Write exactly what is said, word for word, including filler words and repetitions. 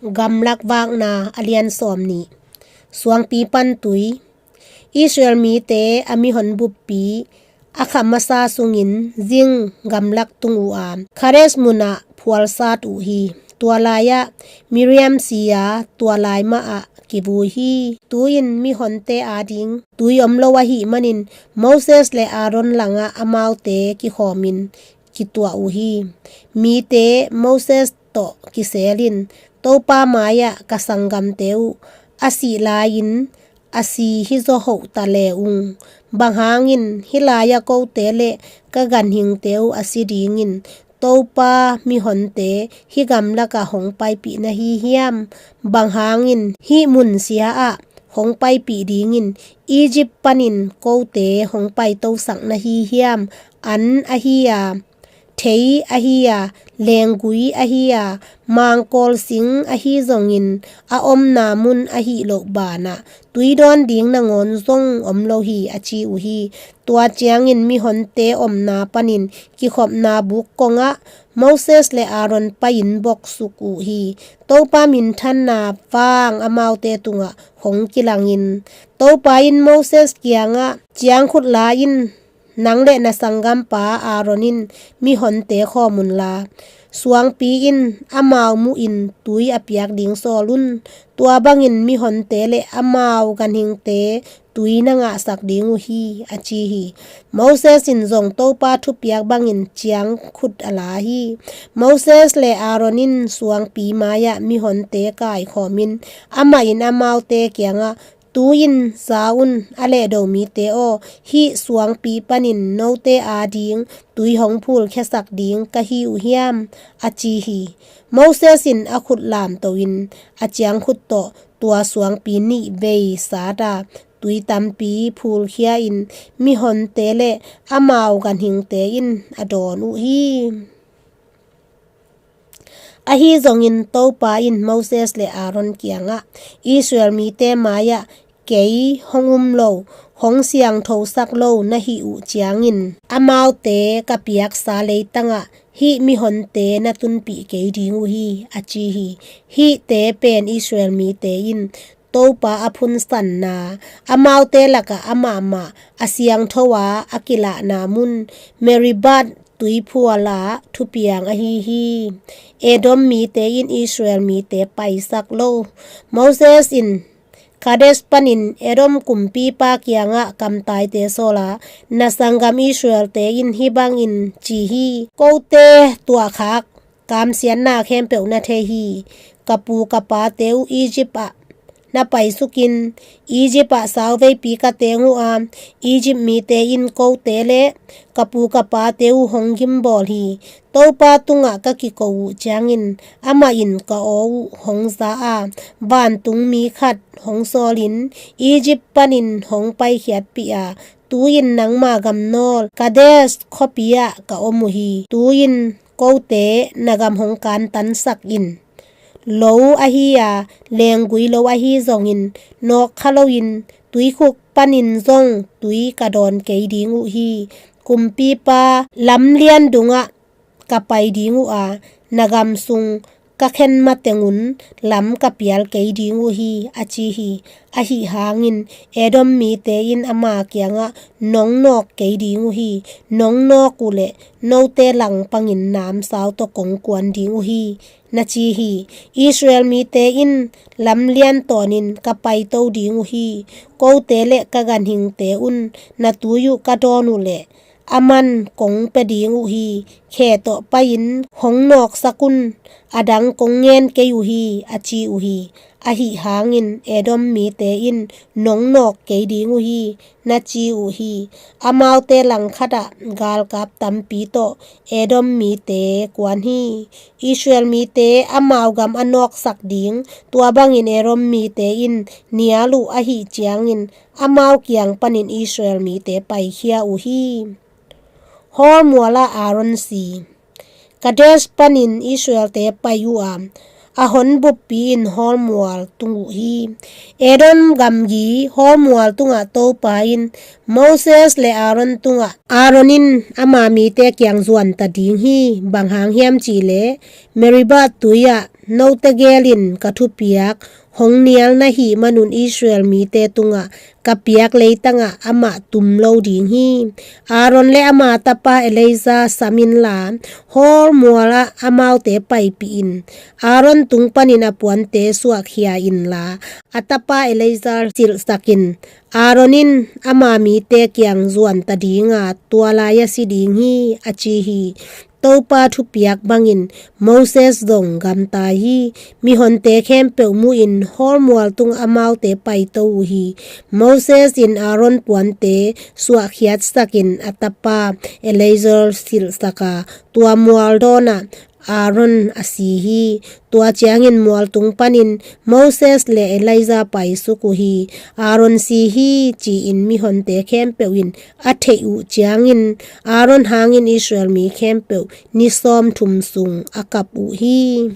Gamlak vakna a lian sawm nih. Suangpi pan tui. Israel mite a mihon buppi a kha masa sungin Zin gamlak tung uh a, Kadesh munah phualsat uh hi. Tua lai-ah Miriam si a, tua lai mahah kivui hi. Tu-in mihonte ading tui om lo ahih manin Moses le Aaron langah amaute kikhawmin kituah uh hi. Mite Moses tawh kisel in Topa mai-ah ka sanggamte uh a sih lai-in a si hizaw hoh ta le ung. Bang hangin hih lai-ah kote le ka ganhingte uh a si dingin Topa mihonte hih gamlakah hong paipih na hi hiam? Bang hangin hih mun sia-ah hong paipih dingin Egypt panin kote hong paitosak na hi hiam? An ahi a, thei ahi a, lenggui ahi a, mangkawl sing ahi zongin a omna mun ahih loh banah tui dawn ding nangawn zong om lo hi, a ci uh hi. Tua ciangin mihonte omna panin kikhopna buk kongah Moses le Aaron pai-in boksuk uh hi. Topa minthanna vang amaute tungah hong kilangin, Topa in Moses kiangah, "Ciangkhut la in, nang le na sanggampa Aaron in mihonte khawm unla, suangpi in amau muhin tui a piak ding sawl un. Tua bangin mihonte le amau ganhingte tui na ngahsak ding uh hi," a ci hi. Moses in zong Topa thupiak bangin ciangkhut a la hi. Moses le Aaron in suangpi mai-ah mihonte kaikhawmin amah in amaute kiangah, "Tu-in za un, a lehdo mite aw, hih suangpi panin note ading tui hong phulkhiasak ding ka hi uh hiam?" a ci hi. Moses in a khut lamto in a ciangkhut tawh tua suangpi nih vei sat a, tui tampi phulkhia in mihonte le amau ganhingte in a dawn uh hi. Ahi zongin Topa in Moses le Aaron kiangah, "Israel mite mai-ah kei hong um lo, hong siangthosak lo na hih uh ciangin amaute ka piaksa leitangah hih mihonte na tunpih kei ding uh hi," a ci hi. Hihte pen Israel mite in Topa a phunsanna, amaute lakah amahmah a siangtho a a kilahna mun, Meribah tuiphual ah thupiang ahi hi. Edom mite in Israel mite paisak lo. Moses in Kadesh panin Edom kumpipa kiangah kamtaite sawl a, "Na sanggam Israelte in hih bangin ci hi: Kote tuahkhak kamsiatna khempeuh na thei hi. Ka pu ka pate uh Egypt ah na paisukin, Egypt ah sauveipi ka teng uh a, Egypt mite in kote le ka pu ka pate uh hong gimbawl hi. Topa tungah ka kiko uh ciangin amah in ka aw uh hong za a, vantung mi khat hong sawlin Egypt panin hong paikhiatpih a, tu-in nangma gamnawl Kadesh khuapi ah ka om uh hi. Tu-in kote na gam hong kantansak in. Lo ahi a, lenggui lo ahi zongin nawkkha loin tuikhuk panin zong tui ka dawn kei ding uh hi. Kumpipa lamlian dungah ka pai ding uh a, na gam sung ka khen matengun lam ka pial kei ding uh hi," a ci hi. Ahi hangin Edom mite in ama kiangah, "Nong nawk kei ding uh hi. Nong nawk uh leh note langpangin namsau tawh kong kuan ding uh hi," na ci hi. Israel mite in lamlian tawnin ka paito ding uh hi. Kote le ka ganhingte un na tui uh ka dawn uh leh aman kong pia ding uh hi. Khe tawh pai-in hong nawksak un, adang kong ngen kei uh hi, a ci uh hi. Ahi hangin Edom mite in, "Nong nawk kei ding uh hi," na ci uh hi. Amaute langkhatah galkap tampi tawh Edom mite kuan hi. Israel mite amau gam a nawksak ding tua bangin Edom mite in nial uh ahi ciangin amau kiang panin Israel mite paikhia uh hi. Hor mualah Aaron si. Kadesh panin Israelte pai uh a, a hon buppi in Hor mual tung uh hi. Edom gamgi Hor mual tungah Topa in Moses le Aaron tungah, Aaron in ama mite kiang zuan ta ding hi. Bang hang hiam cih leh Meribah tui ah note gel in ka thupiak hong nial na hih manun Israel mite tungah ka piak leitangah amah tum lo ding hi. Aaron le ama tapa Eleazar sam inla, Hor mual ah amaute paipih in. Aaron tung panin a puante suahkhia inla, a tapa Eleazar silhsak in. Aaron in ama mite kiang zuan ta ding a, tua lai a si ding hi, a ci hi. Topa thupiak bangin Moses zong gamta hi. Mihonte khempeuh mu in Hor mual tung amaute paito uh hi. Moses in Aaron puante suahkhiatsak in a tapa Eleazar silhsak a, tua mual dawnah Aaron a si hi. Tua ciangin mual tung panin Moses le Eleazar paisuk uh hi. Aaron si hi, ci-in mihonte khempeuh in a theih uh ciangin, Aaron hangin Israel mi khempeuh ni sawmthum sung a kap uh hi.